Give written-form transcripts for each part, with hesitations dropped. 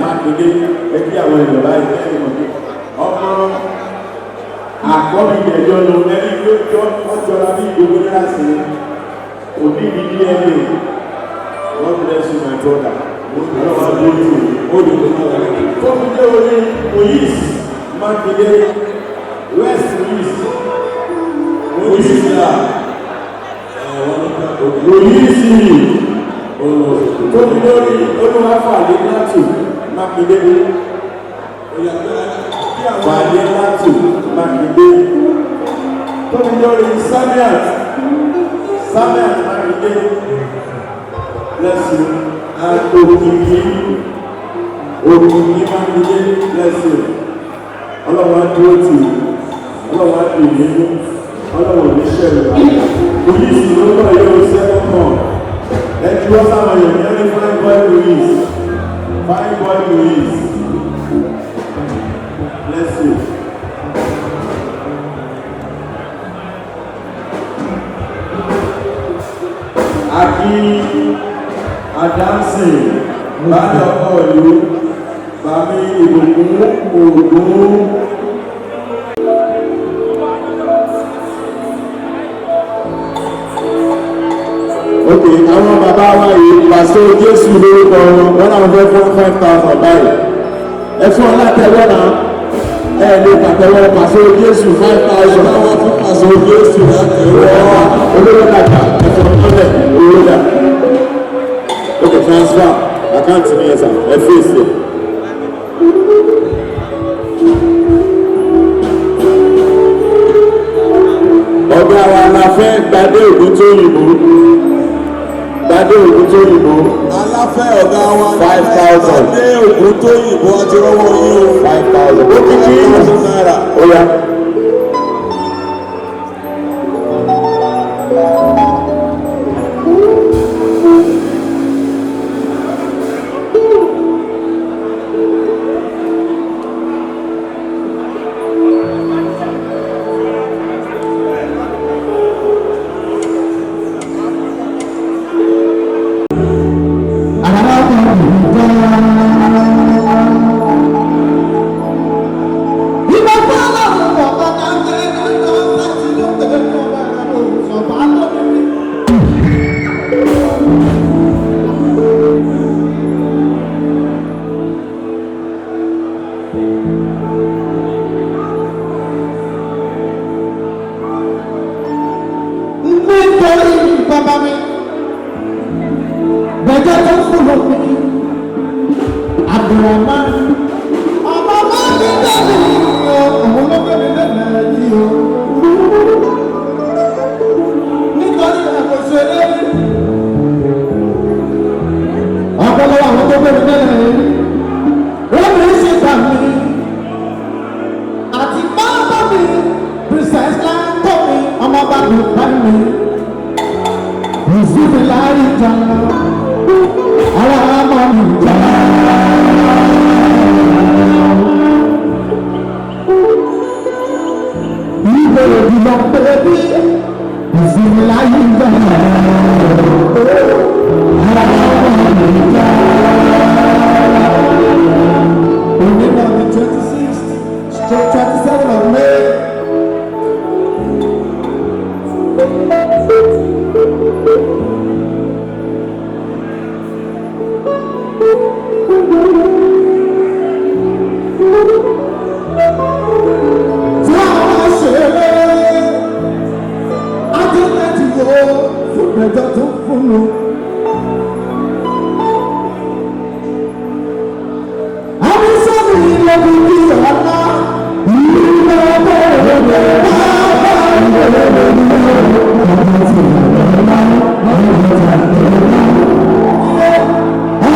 Mákindé. Ẹ kí àwọn èèyàn báyìí kẹ́rin mọ̀ pé ọmọ àkọ́bí ìjẹ́jọ́ lọ ẹni tó jọ wọ́n jọra bí gbogbo náírà sí òbí ní DNA. God bless you, my brother. Ọlọ́wà lójú tó fi dé orí Moise Mákindé, West Moise, Moise là Moise, tó fi lórí Olúwàfàlẹ́ Látù Mákindé, Fàlẹ́ Látù Mákindé, tó fi lórí Samiat, Samiat Mákindé, bless you, and Òkìkí, Òkìkí Mákindé, bless you. Ọlọ́wọ́ á dúró tì í, Ọlọ́wọ́ á dì í nínú, Ọlọ́wọ́ ò ní ṣẹ̀rù bá. Police ló ń bọ̀ yóò sẹ́kọ̀ọ́ kan. Ẹ ju ọ́ sáwọn èèyàn ní ẹni. Fine boy Louis, fine boy Louis, bless you. Aki Adamson báyọ̀ ọkọ̀ ìlú Bàmí Ìbùkún Ògún. Ok, àwọn bàbá wa yìí, Pàṣẹ Jésù lórúkọ wọn, wọn náà fẹ́ fún 5,000 báyìí. Ẹ fún ọ látẹwọ́ náà, ẹ lè pàtẹ́wọ́. Pàṣẹ Jésù, 5,000. Báwa fún Pàṣẹ Jésù látẹwọ́. Olówó dàgbà, ẹ̀fọ́ ọ̀lẹ̀ owó dà. Ok, transfer account ní ẹ̀sà ẹ fèsì ẹ̀. Ọ̀gá wa la fẹ́ Gbadé Ògùn tó yìnbó, Gbadé Ògùn tó yìnbó. Aláfẹ́ ọ̀gá wa. 5,000. Adé Ògùn tó yìnbó àti rọ́wọ́ yín o. 5,000. Òkìkí. ₦5,000. Ó yá. Nítorí bàbá mi gbẹjọ tó fún mi, Abdulrahman ọmọ bá mi dẹ́nu o, òun ló gbé mi lẹ́nu yìí o, nítorí ẹ̀kọ́ ṣeré ọ̀pọ̀lọpọ̀ àwọn tó gbé mi lẹ́nu yìí, wọ́n mi ṣe gbà mí àti bàbá mi, Princess Lanto mi, ọmọ bá mi bá mi ìsinmi láì jà ara ọmọ mi jà. Ìbò ìlọ pé bí ìsinmi láì jà ara ọmọ mi jà. Òní náà ní 26 stroke 27 of May. Tí àwọn ṣeré adúlẹ̀tì wo fún ẹjọ́ tó fún un. Àwọn sọ́ọ̀nù lóbi bí ọ̀la ìlú bẹ̀rẹ̀ bàbá ìlú.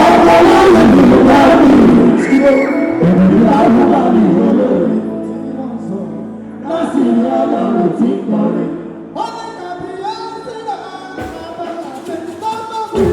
Ọ̀pọ̀ láyé ní ìgbà mi, èmi láyé bá mi olórí tí wọ́n sọ láti ní Ọlọ́run tí kọrin. Ó ní kàbíyèsí rẹ̀ bàbá àti bàbá mi.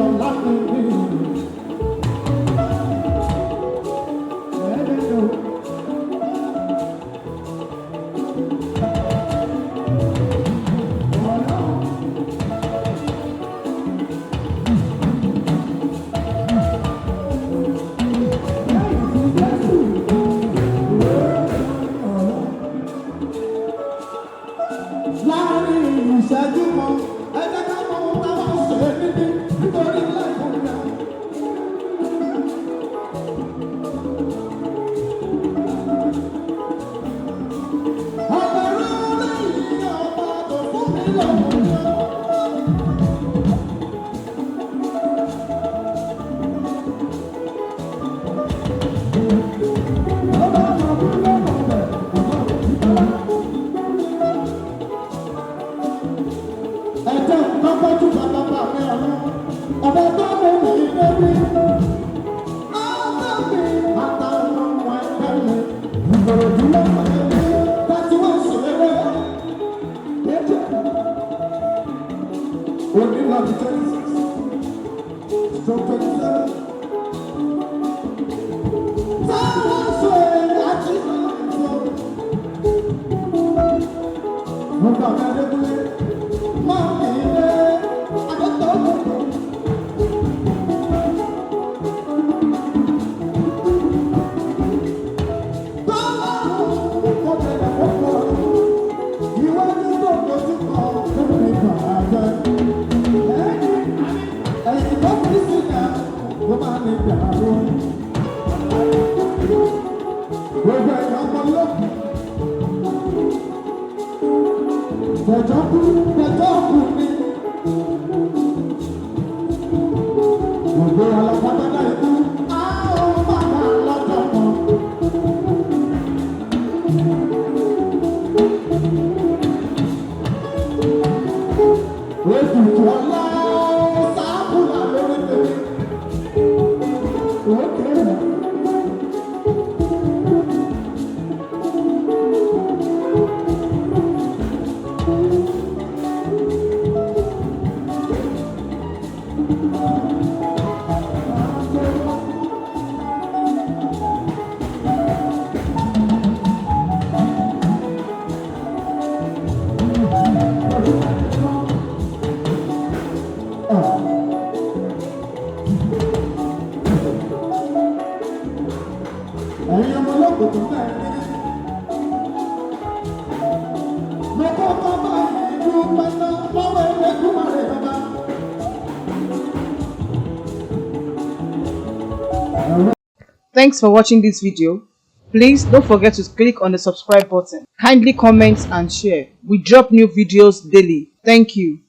ọ̀la mi rí. Ẹ̀ẹ́dẹ̀ẹ́dẹ̀. Láàárín ìṣẹ́jú kan, ẹ jẹ́ ká mọ ohun táwọn ń ṣe níbí nítorí lẹ́kùn rẹ̀. Ọ̀bẹ̀rún lẹ́yìn ọba tó fún mi lọ́wọ́ yẹn. Ọba ọmọ lọ́wọ́ rẹ̀, ọba òkúta. Ẹ̀jẹ̀ kọ́kọ́ jù bàbá bá mi ọ̀run. Ọ̀bẹ tó mú mi débi. Ọ̀gá mi àtàwọn ọmọ ẹgbẹ́ mi. Ìgbòròdú lọ́wọ́ ẹbí. Tàtí wọ́n sì rere. Ẹ̀jẹ̀. Òní lọ bí 26. Stroke 27. Táwọn ṣe àti mo gbà mí Adékúnlé. Máa mi lé Adétọ́kùn. Jẹjọ́ kú ni. Gbogbo alápátáná ikú, a ó bàbá lọ́jọ́ kan. Ètùtù ọlá sábùlà lórí tèmi. Òkè rẹ̀. Ẹ̀yin ọmọ ológun tó bẹ́ẹ̀ ní. Mo kọ́kọ́ bá ìlú pẹ́ná lọ́wọ́ Ẹlẹ́dùmarè bàbá. Thanks for watching this video. Please don't forget to click on the subscribe button. Kindly comment and share. We drop new videos daily. Thank you.